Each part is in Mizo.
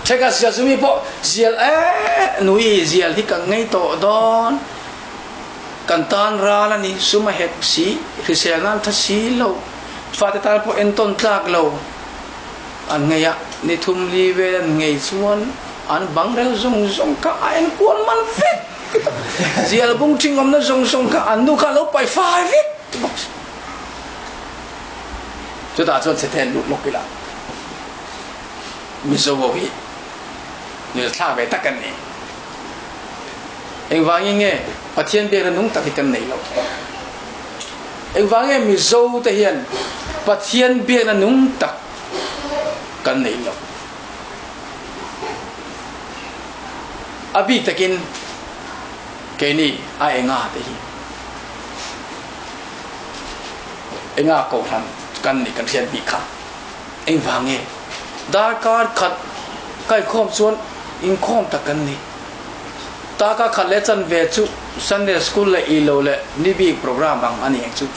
Thenkhat zial chu mi pawh zial eh nui zial hi kan ngei tawh dawn. Kan tan ral a ni, sum a hek si, hrisel nan tha si lo, fate tan pawh entawn tlak lo an ngei a, ni thum li vel an ngei chuan an bang rel zawng zawng kha a enkual man vek zial bung thing awmna zawng zawng kha an nu kha a lo pai fai vek bawk si. Chutah chuan chhe then lut lawk ila Mizo ho hi nilthlak ve tak an ni. Engvangin nge Pathian biakna nung tak hi kan nei loh? Engvang nge Mizo te hian Pathian biakna nung tak kan nei loh? A bik takin keini a enga te hi enga kohhran kan nih kan hriat bik kha. Engvang nge darkar khat kaikhawm chuan inkhawm tak kan ni? Taka khat leh chanve chu Sunday School leh ilo leh ni bik program ang a ni ang chu.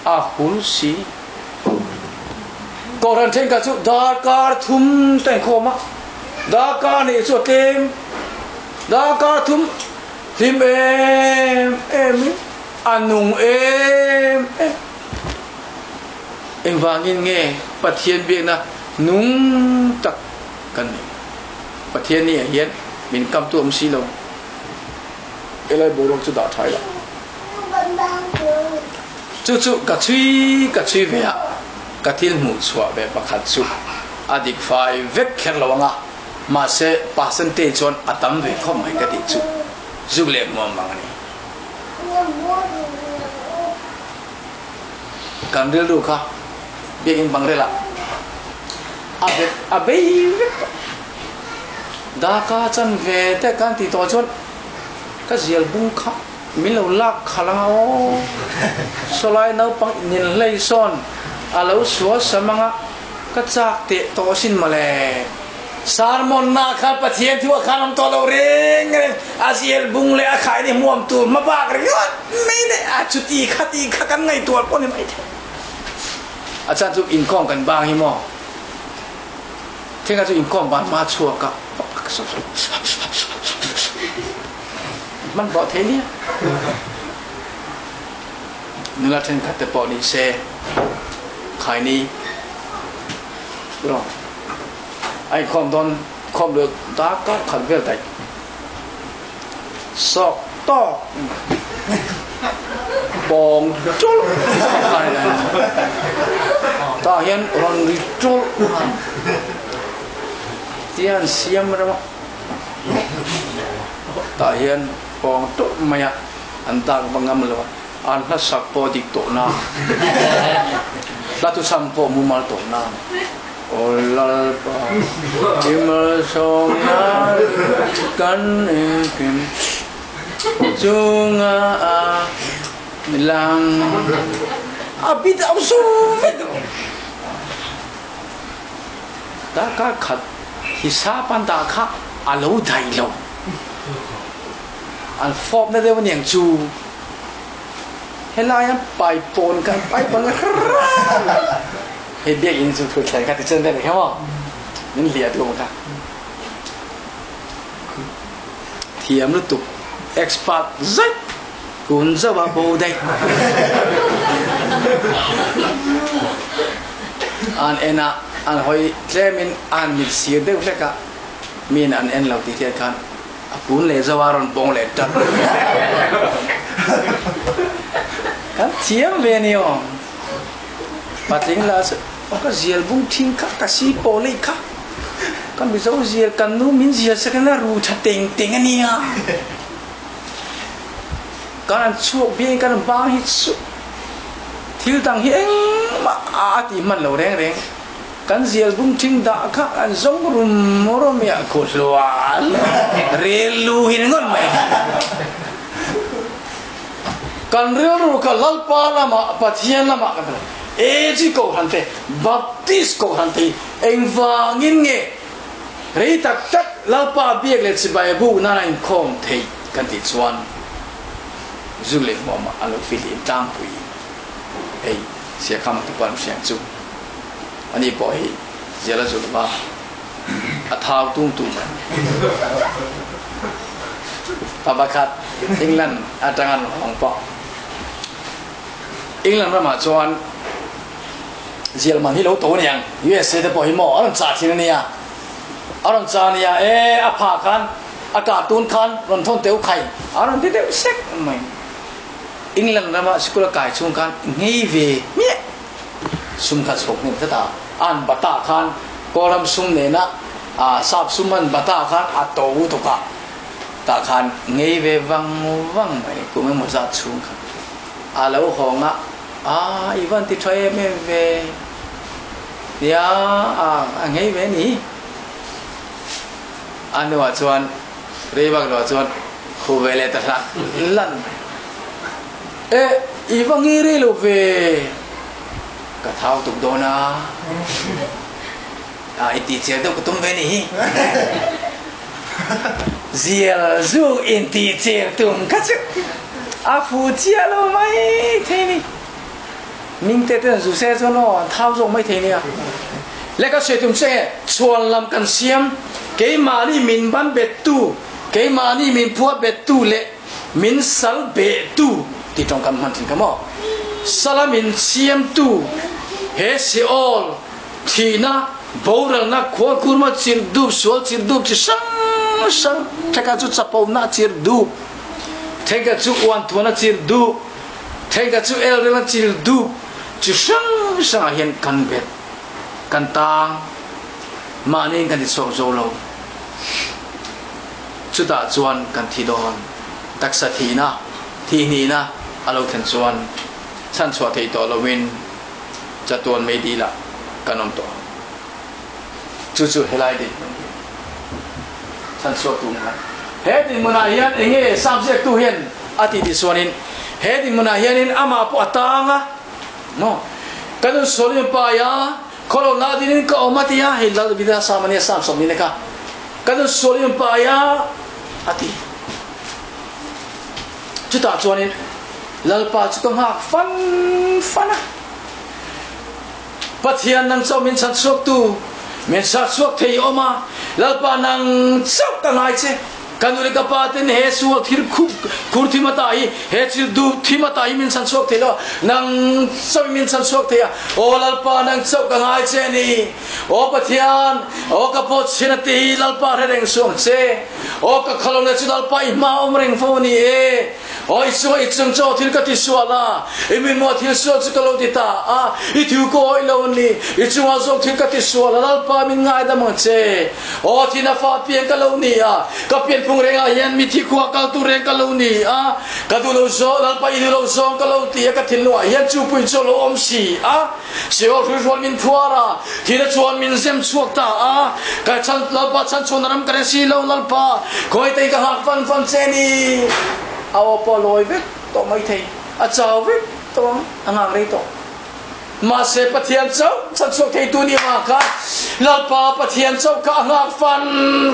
A hul si. Kohhran thenkhat chu darkar thum ta inkhawm a, darkar nih chu a tlem. Darkar thum hlim em em in a nung em em. Engvangin nge Pathian biakna nung tak kan nei? Pathian ni ah hian min kamtu awm si lo. Helai boruak chu dah tha ila. Chu chu ka chhui ka chhui ve a, ka thil hmuh chhuah ve pakhat chu a dik fai vek kher lo ang a, mahse percentage chuan a tam ve khawp mai ka tih chu zuk leh hmuam vang a ni. Kan rilru kha biakinn bang relah a bet a bei vek tawh. Daka chan ve te kan tih tawh chuan ka zial bung kha min lo lak khalh anga aw. Sawlai naupang ninhlei sawn a lo sual sam anga ka chak teh tawh asin mawle. Sermon na khan Pathian thu a khan awm tawh lo reng reng a zial bung leh a khai ni hmuam tur hma bak ringawt mai leh a chuti kha ti kha kan ngaihtuah pawh ni mai thei. A chan chu inkhawm kan bang hi maw? Thengah chu inkhawm ban hma chhuak a hmanhmawh thei nia. Nula thenkhat te pawh ni se khaini rawng. A inkhawm dawn khawm luh darkar khat vel daih sawk tawk pawng ṭulh tah hian rawn ri ṭulh tia an siam reuh a tah hian pawng ṭulh mai a an dak va ngam lo a an hlasak pawh dik tawh na hla thuchham pawh mumal tawh na. Aw Lalpa, i malsawmna kan engkim chunga a lang. A bit a awm sur vek lo. Darkar khat hisap an dah kha a lo daih lo. An fawpna deuh a niang chu. Helai an paipawn kha an paipawn kha Hei biakinn cu thuthleng kha ticun kan kha maw min hliah tu kha thiam lutuk expert zet kun zauh ah bo daih an en ah an hoi tlem in an mit sir deuh hlek ah mi in an en lo ti hriat khan a kun leh zauh a rawn pawng leh ṭan kan thiam ve ni aw. Patling la chu aw ka zial bung thin kha ka si pawh lei kha ka Mizo zial kan nu min zial sak in a ru tha teng teng a nia. Kan an chhuak biain kan bang hi chu thil dang hi engmah a ti hman lo reng reng. Kan zial bung thin dah kha an zawng rum rum i a khuh hlual rel lu hin ngawt mai. Kan rilru kha Lalpa lamah, Pathian lamah kan hre. AG Kohhran te, Baptist Kohhran te hi engvangin nge rei tak tak Lalpa biak leh chibai buk nana inkhawm theih kan tih chuan zu leh hmuamah an lo fihlim tlangpui. Hei Siakhama te pawh an hriang chu. Ani pawh hi zial a zu lova. A thau tung tung mai. Pa pakhat England atang an hawng pawh. England ramah chuan zial man hi lo to aniang USA te pawh hi maw a rawn chah thin ania. A rawn chah ania e a phah khan a cartoon khan rawn thawn teuh khai a rawn ti deuh sek mai. England rama sikul a kai chhung khan nghei ve hmiah sum kha chhuak hnem tlat a, an bata khan Kawlram sum nena sap sum an bata khan a to tuk a, tah khan nghei ve vang vang mai kum emaw zat chhung khan a lo hawng a, a i van ti tha em em ve nia a nghei ve ni. A hnuah chuan rei vak loah chuan khu ve leh ta hlak lan mai. E, i va ngi rei lo ve, ka thau tuk dawn a, a i tih chiar deuh ka tum ve ni hi. Zial zuk in tih chiar tum kha chu a fu chiah lo mai thei ni. Ming te ten zu se chuan aw an thau zawk mai thei nia. Le ka sawi tum che nge chhuan lam kan siam keimahni min ban bet tu, keimahni min phuah bet tu leh min sal beh tu tih tawngkam hman thin kha maw? Sala min siam tu he Seol thihna boralna khualkurma chirh dup sual chirh dup chi hrang hrang theka chu chapona chirh dup theka chu uanthuana chirh dup Thenkhat chu elrel a chil dup chi hrang hrangah hian kan bet, kan tang, mahni in kan ti chhuak zo lo. Chutah chuan kan thi dawn. Taksa thihna, thihnihna a lo thlen chuan chhanchhuah theih tawh loin chatuan meidilah kan awm tawh ang. Chu chu helai dinhmun hi chhanchhuak tu ngai. He dinhmunah hian enge Samziaktu hian a tih tih chuanin he dinhmunah hianin amah pawh a tang a, maw? Ka nun sualin min pai a, khawlo na dinin ka awm a ti a, hei Lal Davida Sam a nia, Sam 40 a kha. Ka nun sualin min pai a, a ti. Chutah chuanin Lalpa chu ka nghak fan fan a. Pathian nang chauh min chhan chhuaktu, min sar chhuak thei i awm a, Lalpa nang chauh ka ngai che. Ka nu leh ka pa ten he sual thil khup khur thim ata hi, he thil dup thim ata hi min chhan chhuak thei lo a, nang chauh in min chhan chhuak thei a. Aw Lalpa nang chauh ka ngai che a ni. Aw Pathian, aw ka pawh chhin a ti hi Lalpa hre reng suh ang che. Aw ka khalo leh chu Lalpa i hma awm reng fo a ni e. Aw i chunga i chung chu aw thil ka ti sual a, i mihmuh thil sual chu ka lo ti ta a, i thu ka awih lo a ni, i chungah zawk thil ka ti sual a, Lalpa min ngaidam ang che. Aw thina fa pian ka lo ni a, ka pianphung rengah hian mithi khua kal tur reng ka lo ni a, ka duh lo zawng, Lalpa i duh lo zawng ka lo ti a, ka thinlungah hian chu pui chu a lo awm si a. Seol hruihrual min phuar a, thina chuan min zem chhuak ta a, ka chan Lalpa chan chhuan ram ka re si lo Lalpa, khawi tei ka nghak fan fan che ni. A aw pawh a lawi vek tawh mai thei, a chau vek tawh ang, a nghak rei tawh. Mahse Pathian chauh chan chhuak theitu ni vang khan Lalpa Pathian chauh kha a nghak fan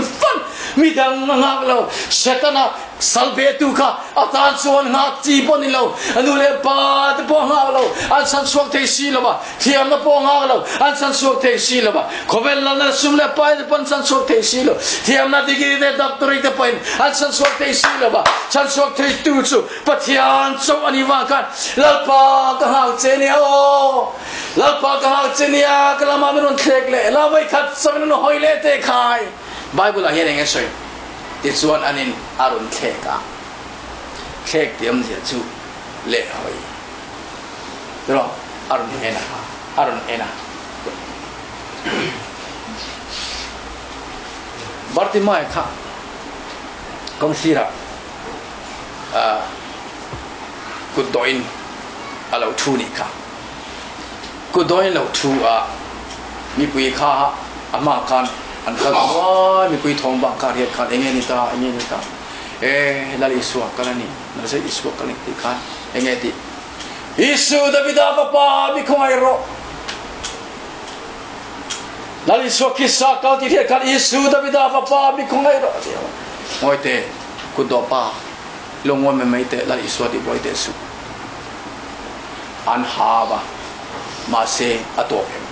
fan, midang a nghak lo, Setana Sal betu kha a tan chuan nghak chi pawh ni lo, a nu leh pa te pawh a nghak lo, an chhan chhuak thei si lo va, thiamna pawh a nghak lo, an chhan chhuak thei si lo va, khawvel lalna sum leh pai te pawh an chhan chhuak thei si lo, thiamna degree te doctorate te pawhin an chhan chhuak thei si lo va, chhan chhuak thei tu chu Pathian chauh a ni vang khan Lalpa ka nghak che nia aw, Lalpa ka nghak che nia, ka lamah min rawn thlek leh la, vawikhat chauhin an hawi leh teh khai. Bible ah hian eng nge sawi? Tichuan anin a rawn thlek a, thlek tih awmzia chu leh hawi rawh a rawn en a, a rawn en a. Bartimai kha kawngsirah kut dawhin a lo thu nih kha. Kut dawhin a lo thu a, mipui kha a hmaah khan an kal nuai, mipui thawm vang kha riat khan enge ni ta, enge ni ta, e Lal Isua kal a ni, Nazareth Isua kal a ni tih khan enge tih, Isu Davida fapa mi khawngaih rawh, Lal Isua Krista kal tih riat khan Isu Davida fapa mi khawngaih rawh a ti a, ngawi teh kut dawh pa lungawi mai mai teh Lal Isua tih buai teh suh. An hau a, mahse a tawp em?